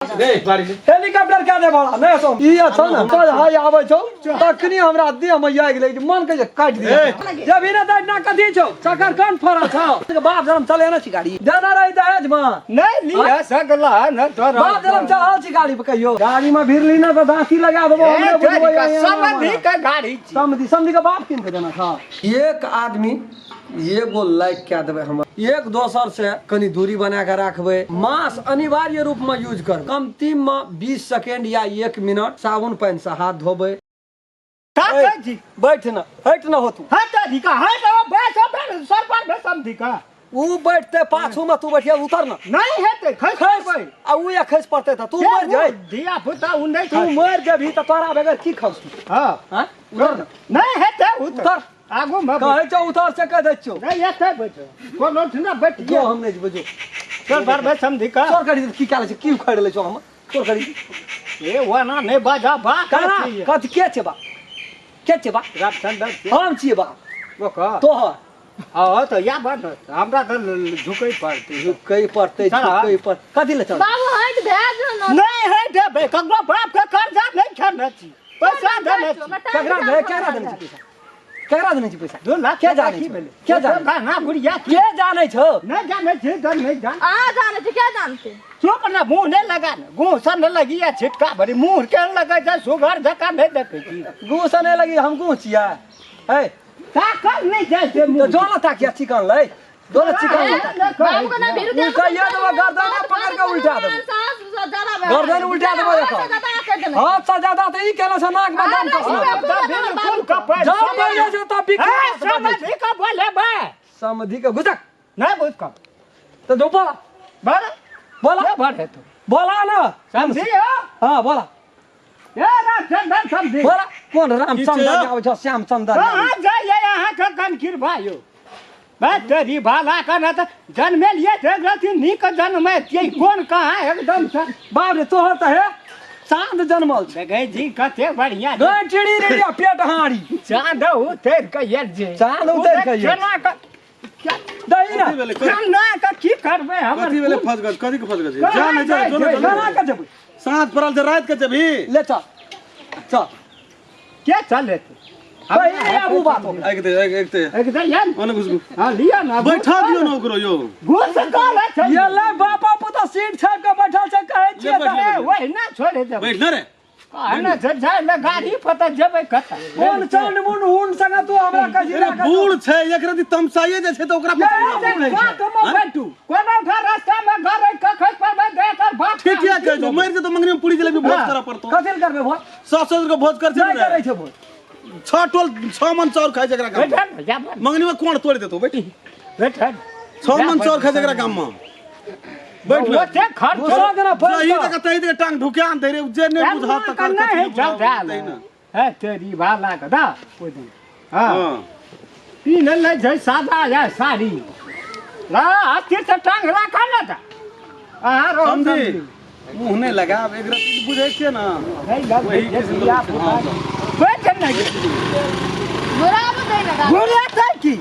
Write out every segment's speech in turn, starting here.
Helicopter क्या दे भाड़ा नहीं सो ई अच्छा ना चल हाय आबै छौ तखनी हमरा देह में आगि लागि मन के जे काटि दिया जब ना दाइ ना कथी छौ चकर कन फरल छौ बाप जन्म चले ना छी गाड़ी जाना रही दहेज में नहीं लिया सगला न तोरा बाप जन्म चढ़ल छी गाड़ी पर कहियो गाड़ी में भिड़ली ना तऽ दाँती लगा देबो हमरे बुझबो समधि के गाड़ी छी समधि समधि के बाप कीन के देना था एक आदमी एगो लाइक कए देबै हमर एक दोसर से कनि दूरी बना के राखबै मास्क अनिवार्य रूप में यूज कर कमती में 20 सेकेंड या 1 मिनट साबुन पानि से हाथ धोबै ताकै छी बैठ न हट न हो तू हट अधिका हट बैस बैस सर पर बैस समधिका ऊ बैठते पाछू में तू बैठिया उतर न नहीं हेतै खस खस पड़बै आ ऊ या खसि पड़तै तऽ तू मर जाय धिया पुता उ नहीं तू मर जेबही तऽ तोरा बगैर की खस तू हां हाँ उतर न नहीं हेतै उतर उतर आगू में कहै छौ उतर से कह दै छियौ नहीं हेतै बैठ कोनो ठिना बैठ जो हम नहि जेबै जो सर पर बैस समधिका तोर करी की कए लै छै की उखाड़ि लै छौ हम तोर करी ए वना नहीं बाजा बा कना कथी के छै बा के छै बा रामचंद्र हम छियै बा ओकर तोहर हाँ तऽ या बात हमरा तऽ झुकै पड़तै झुकै पड़तै झुकै पड़ कथी ले चल बाबू हटि भए जो न नहीं है देबै ककरो बाप के कर्जा नहीं खेने छी पैसा देने छी केकरा दे केकरा देने छी पैसा केकरा देने छी पैसा 2 लाख के जानै की छौ? भेलै के जानै? गहना गुड़िया की के जानै छौ नहीं जानै छी तऽ नहीं जान अहाँ जानै छी क्या जानते चुप ने मुँह नहीं लगा ने मुँह से नहीं लगी है छिटका भरी मुँह के लगे छै सुगर जकाँ नहीं देखै छी गुह से नहि लगी हम गुह छियै है ताकल नहीं जाइ छै तऽ मुँह जो ने ताकिया चिकन लै जो ने चिकन लै बाबू के ना भीरू उ कहिया देबो गर्दन पकड़ के उल्टा देबो गर्दन उल्टा देबो एकर। हाथ से ज्यादा तऽ ई केने छै नाक में दम कसने बिल्कुल कपड़ जब पहिले छै तब बिक समझी का बोले बे समधि के घुसक नहीं बुझ का तऽ जो बोला बोला बोला ये बात है तो बोला ना समझी हो हाँ बोला ए रामचंद्र समझी बोला कोन रामचंद्र की छै? आबै छौ श्यामचंद्र कहाँ जाइए यहाँ के कनखीर भाइयो बस तेरी भाला का न तऽ जन्मेलिए देख रहथिन नीक जन्मे छियै कोन कहाँ एकदम से बाप रे तोहर तऽ हे चाँद जन्मल छै देखै छी कते बढ़िया गै चिड़ी रे पेट हाड़ी चाँद उतरि कऽ आयल छै चाँद उतरि कऽ आयल। केना कऽ दही ना कथी भेलै केना कऽ की करबै हमर कथी भेलै फस गल कथी के फस गल जा नहि जा जो ने केना के जेबै साँझ पड़ल छै राति के जेबही ले चल चल के चले कही आबू बात ओकरा। एक दे एक एक दे एकदम यार ओने घुस हाँ लिया ना बैठा दियौ ने ओकरो यौ घुस कल छै ये ले बापा पुता सीट छापि के बैठल छै कहै छियै ले बैठ तऽ। ले। वही ना छोड़े देबै बैठ न रे कहने छै जाय ले गाड़ी पता जेबै कतऽ कोन चंड मुंड हुन संगे तू हमरा कहि अरे बूढ़ छै एक रति तमसाइए जाइ छै तऽ ओकरा ये बचैए बात में बैठू कोनो ठा रास्ता में घर के खस पड़बै देकर बाप ठीक है कहै छौ मरि जेतौ मंगनी में पूरी जलेबी भोज करऽ पड़तौ कथी ले करबै भोज सौ सौ के भोज कर छै नहि करै छै भोज छह टोल 6 मन चाउर खाइ छै एकरा गाम में बैठल जा मंगनी में कोण तोड़ि देतौ बैठ बैठल 6 मन चाउर खाइ छै एकरा गाम में बैठ न ओते खर्च घुसा देना सही पैसा तक तही तक टांग ढुकिया दे रे जे नहि बुझत तकर नहीं कथी चल बुझाओ, तही ने। है तेरी भाला के दा ओइ दिन हां हाँ पीन ले छै सादा या साड़ी ला अस्थिर से टांग राखा ना ता आ रो समझी मुँह नहि लगाब एक रति बुझै छियै ने नहीं लग वही किस्म के लोग छै, हाँ। बैठ नहीं घुराबू दै ने गाड़ी। घुरे छै की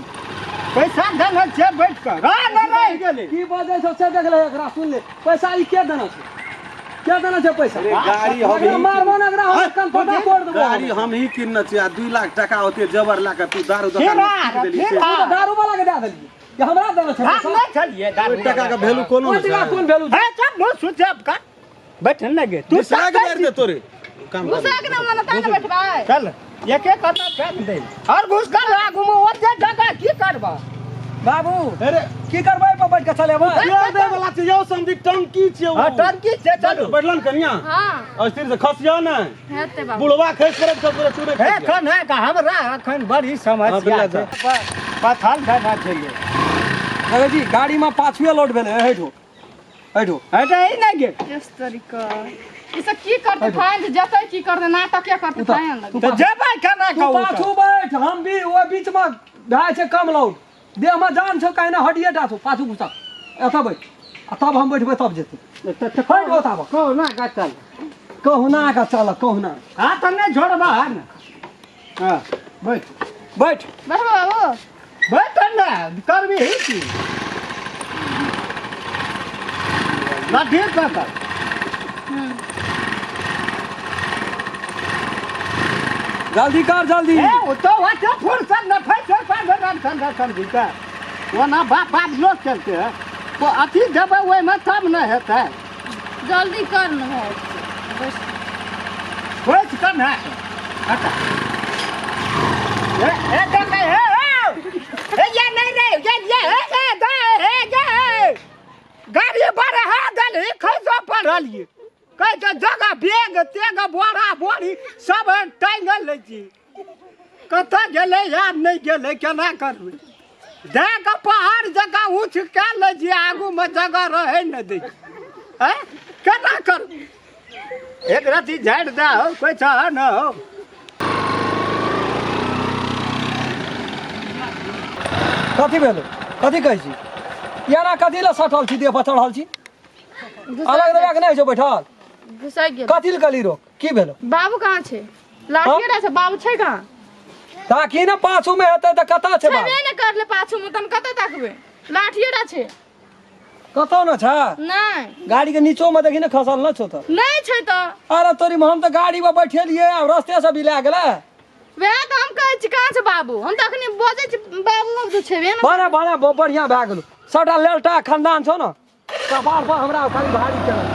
पैसा देने छै बैठ कर रा ना रहि गेलै की बजै छौ से देख ले एकरा सुन ले पैसा ई के देना छै के देना छै पैसा अरे गाड़ी हम एकरा ही मारबो ने एकरा हम कन पता तोड़ देबो गाड़ी हम ही किनने छियै आ 2 लाख टका होते जबर ला के तू दारू फिर दोकान आ, में देली फिर से। आ। तू तऽ दारू वाला के दए देलियै ये हमरा देना छै हम पैसा नहीं चलिए दारू ओहि टका के वैल्यू कोनो ओहि नहि टका छै कोन वैल्यू है सब मुँह सुझाव का बैठन लगे तू बिसरा के मारि दे तोरे काम कर घुसा के ना मने ता ने बैठबै चल एक एक कदम फेंक दे और घुस कर आगू में ओते जगह की करबा बाबू अरे की करबै पर बैठ के चलेबै तेल दै वाला छै यौ समझी टंकी छै हां टंकी से चलू बैठलन कनिया हां अस्थिर से खसिया ने हेतै बाबू बुढ़वा खसि पड़त सब तोरे तू नहि हे खसिया। एखन है का हमरा एखन बड़ी हाँ, समस्या बिल्ला छै पथल देना छै देखै छी गाड़ी में पाछुए लोड भेलै एहिठो एहिठो हटे ही नहीं गे किस तरीका ई सब की करतै फाइन जेतै की करतै नाटके करतै फाइन लगे तऽ जेबै केना तू कहू पाछू बैठ हम भी ओहि बीच में भए छै कम लोड देह में जान छौ काहे ना हड्डिए टा छौ पाछू घुसा एतऽ बैठ आ तब हम बैठबै तब जेतै हटि बताबऽ कहुना का चल कहुना का चल कहुना हाँ तऽ नहि छोड़बा ने हाँ बैठ बैठ बैठबै बाबू बैठ ने करबी की लाठी पकड़ जल्दी कर जल्दी। ए ओ तो वहाँ फुर्सत न फैसे पर रामचंद्र समझी का ओना बाप बाप लोग चलते हैं तो अथी देबै ओहिमे तब न हेतै। जल्दी कर न भाई बस। खोज कर न हटा। ए ए देख ए ए ए ये नहीं रे ये ये ए ए दे ए ये गाड़ी बढ़ा देली खसो पड़लिए कहै छै जगह बेग तेग बोरा बोरी सब टाँगल लै छी। कतऽ गेलै आब नहि गेलै केना करबै? दए कऽ पहाड़ जकाँ ऊँच कए लै छी आगूमे जगह रहै नहि दै छै। आँय केना करबै? एक रत्ती झाड़ि दए हौ कोइ छह न हौ। कथी भेलो? कथी कहै छी? एना कथी लए सटल छी देह पर चढ़ल छी? अलग दबा के नहि छौ बैठल? घुसै गेल। कथी लए गली रोक? की भेलो? बाबू कहाँ छै? लाठी रहे छै बाबू छै कहाँ? ताकि ने पाछू में हेतै तऽ कतऽ छै बाबू? छेबे ने करले पाछू में तम कतऽ ताकबै? लाठिए रहे छै। कतऽ न छै? नहि। गाड़ी के नीचो में देखी ने खसल न छौ तऽ। नहि छै तऽ। अरे तोरी में हम तऽ गाड़ी में बैठेलियै आब रस्ते से बिला गेलै। वएह तऽ हम कहै छी कहाँ छै बाबू? हम तऽ अखनी बजै छी बाबू बाबू तऽ छेबे ने। भने भने बढ़िआँ भए गेलौ। सबटा लेलटा खानदान छौ ने कपार पर हमरा खाली भारी केलक।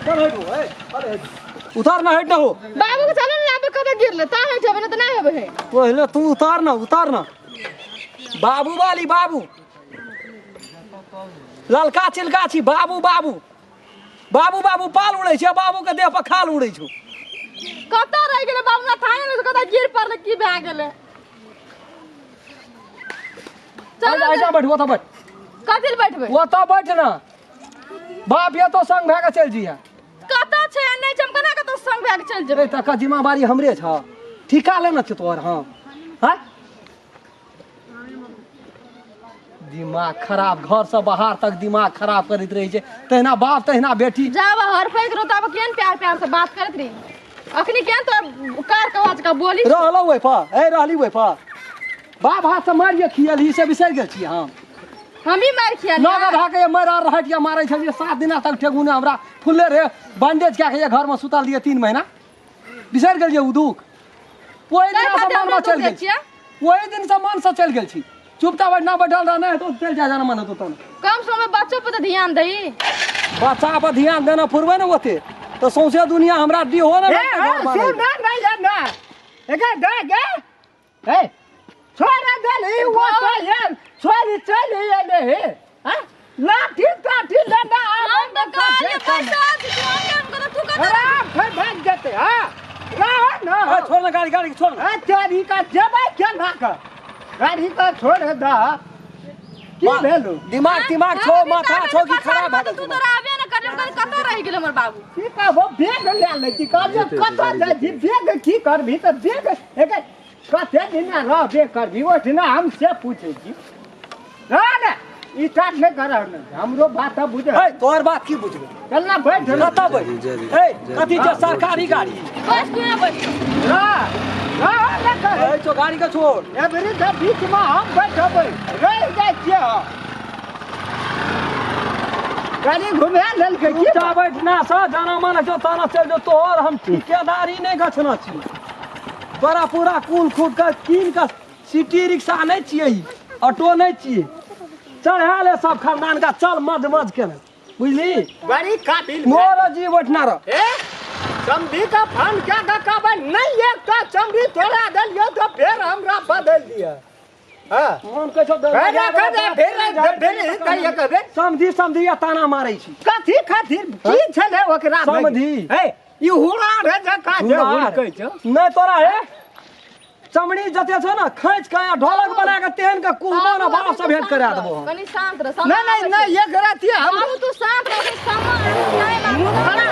चल हटू, ए, अरे हटू। उतार ना हट ना हो। बाबू के चलो ना लाबे कतऽ गिरले ता हट जेबै ना तऽ नहि हेबै हे। पहिले तू उतार ना उतार ना। बाबू वाली बाबू ललका चिलका छी बाबू बाबू बाबू बाबू पाल उड़ै छै बाबू के देह पर खाल उड़ै छौ। कतऽ रहि गेलै बाबू ना थाहे नहि कतऽ गिर पड़लै की भए गेलै? चलो ऐसा बैठ ओतऽ बैठ। कथी लए बैठबै? ओतऽ बैठ ना बाप ये तो संग भए के चलि जइहे। कतऽ छै नहि छै हम केना कतऽ संग भए के चलि जेबै? रे तकर जिम्मेवारी हमरे छ ठीका लेने छै तोहर हम। हाँ दिमाग खराब घर से बाहर तक दिमाग खराब करैत रहै छै तहिना बाप तहिना बेटी। जाब हर पैक रहो तब केहन प्यार प्यार से बात करैत रही अखनी केहन तो कार के आवाज का बोली। रहलौ ओहि पर ए रहली ओहि पर बाप हाथ से मारिए खियलही से बिसरि गेल छी हम। हम ही मारि खियलियै। नौ गधा के मारि आर रहटिया मारै छलियै 7 दिना तक ठेगुने हमरा फुल्ले रे बैंडेज कए के घर में सुतल रहियै 3 महीना बिसरि गेलियै ओ दुख। ओहि ताहि दिन से खातिर मन हमरा में चलि दुख गेल दै छियै? ओहि दिन से मन से चलि गेल छी। चुपचाप बैठना बैठल रह नहि तो चलि जा जाना मन हेतौ तहन। कम समय बच्चो पर तऽ ध्यान दही। बच्चा पर ध्यान देना फुरबै ने ओते तऽ सौंसे दुनिया हमरा डीहो ने ए, भेटतै घर ए, बार। सुन ना, नहीं ये ना। एके दे गे। ए, छोड़ देलही ओ तो ये छोड़ चलि एलै हे। हाँ? लाठी ताठी लेना आबै हम तऽ ने कहलियै तऽ बैसल छी, तू हम काम करऽ, तू कतऽ आराम फेर भागि जेतै, हाँ? रह न। ए, छोड़ ना गाड़ी गाड़ी छोड़ ना। ए, तेरी का जेबै केना कऽ? गाड़ी का छोड़ दह। की भेलौ? दिमाग तिमाग छौ माथा छौ कि खराब भए गेल तू तो रहबे ने करले, हम कहलियै कतऽ रहि गेल हमर बाबू? की कहबो बैग लए लै छी, कहलियै कतऽ जाइ छी बैग की करबही तऽ बैग एके कते दिना रहबे करबही ओहिठिना हम से पूछै छी। रह ने ई टाट नहि करह ने हमरो बात बुझ। ए तोहर बात की बुझबै? चल ना बैठ ना। कतऽ बैठ? ए कथी छै सरकारी गाड़ी? बस तू यहाँ बैठ। रह रह ने कर। ए तो गाड़ी के छोड़। एबरी के बीच में हम बैठबै रहि जाइ छियै हम। गाड़ी घुमा लेलकै की? चुपचाप बैठना सँ जाना मन छौ ताना चलि जो तोहर हम ठिकेदारी नहि गछना छी। तोरा पूरा कुल खूब के कीन के सिटी रिक्शा नहि छियै ई, ऑटो नहि छियै। चढ़ा ले सब खानदान का चल मज मज केने बुझली? बड़ी काबिल मोर जी बैठना रह। ए चमड़ी का फन क्या का कहबै नहीं एकटा चमड़ी तोड़ा देलियौ तऽ फेर हमरा बदलि दिअ। हाँ। मन कहै छौ फेर फेर फेर फेर कहिया कहबै? समधी समधी या ताना मारै छी। कथी खातिर की छलै ओकरा? समधी। ए ई हुड़ा रे जकाँ जे हुड़कै छौ। नहि तोरा हे चमड़ी जते छौ ने खैच के आ ढोलक बना के तेहन के कुहबो ने बाप से भेंट करा देबो हम। कनी शांत रह। नहीं नहीं नहीं एक राति हम बाबू तू शांत रह सामान नहीं मुखरा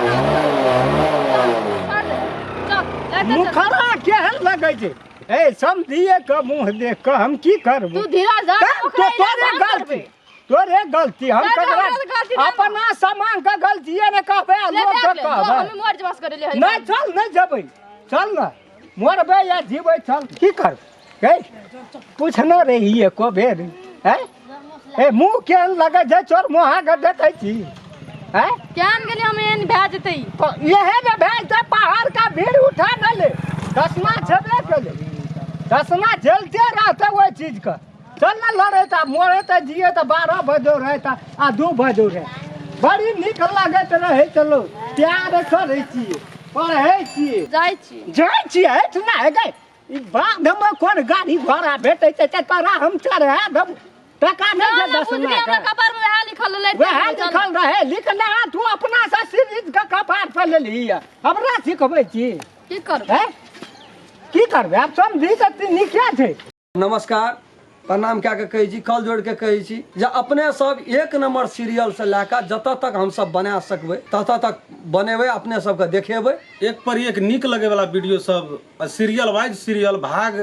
चल मुखरा केहन लगै छै? ए समधिये के मुँह देख के हम की करबो? तू धीरज धर, तब ओकरा तो तोरे इलाज गलती करबै। तोरे गलती हम नहीं, ककरा हमरा गलती नहीं। अपना सामान के गलती ने कहबै आ ले लोक के देख ले, जो कहबै। हमें मर जबास करे ले नहीं चल नहीं जेबै चल ना मरबै या जीबै चल की करबै? पूछने रही एको बेर हैं? ए मुँह केहन लगै छै चोर मुँहा के देखै छी। हैं? केहन गेलियै हम एहन भए जेतै तो यहे ने भेल तऽ पहाड़ का भीड़ उठा न ले, दसमा छेबे केले, दसमा झेलते रहते ओहि चीज के। चल न लड़े तऽ मरे तऽ जिए तऽ 12 बजे रहे तऽ आ 2 बजे रहे। बड़ी नीक लागैत रहै। चलो प्यार करै छियै, पढ़ै छियै। जाइ छी। जाइ छियै एहिठिना हे गै, ई बाधमे कोन गाड़ी घोड़ा भेटै छै तऽ तोरा हम चढ़ा देब। टका नहि चल दे ने, दसमा बुझलियै हमरा के। कपार में वएह लिखल रहै। वएह लिखल रहे, लिखना तू अपना से सीरीज के कपार पर लेलही, हमरा सिखबै छी? की करबै? हैं? की करबै आब, समझी तऽ नीके छै। नमस्कार, प्रणाम कए कऽ कहै छी, कल जोड़ि कऽ कहै छी जे अपने सब एक नम्बर सीरियलसँ लए कऽ जतऽ तक हमसब बना सकबै ततऽ तक बनेबै, अपने सबके देखेबै। एक पर एक नीक लगे वाला वीडियो सब सीरियल वाइज सीरियल भाग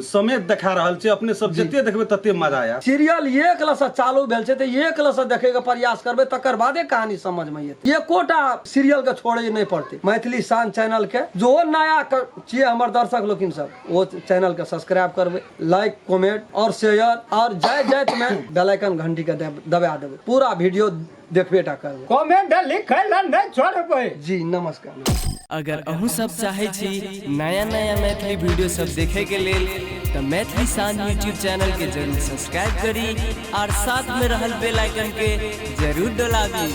समेत देखा रहल छै। अपने सब जते देखबै तते मजा आयत। सीरियल एक लसँ चालू भेल छै तऽ एक लसँ देखैके प्रयास करबै, तकर बादे कहानी समझमे एतै। एकोटा सीरियलके छोड़ै नहि पड़तै। मैथिली शान चैनलके जो नया छियै हमर दर्शक लोकिन सब, ओ चैनलके सब्सक्राइब करबै, लाइक, कमेंट और शेयर, और जाय जाइत में बेल आइकन घंटी के दबा देबै। पूरा वीडियो देखबे टा करबै। कमेंट लिखै लए नहि छोड़बै। जी नमस्कार। अगर अहूँ सब चाहै छी नया नया मैथिली वीडियो सब देखे के लेल तऽ मैथिली शान यूट्यूब चैनल के जरूर सब्सक्राइब करी और साथ में रहल बेल आइकन के जरूर दबाबी।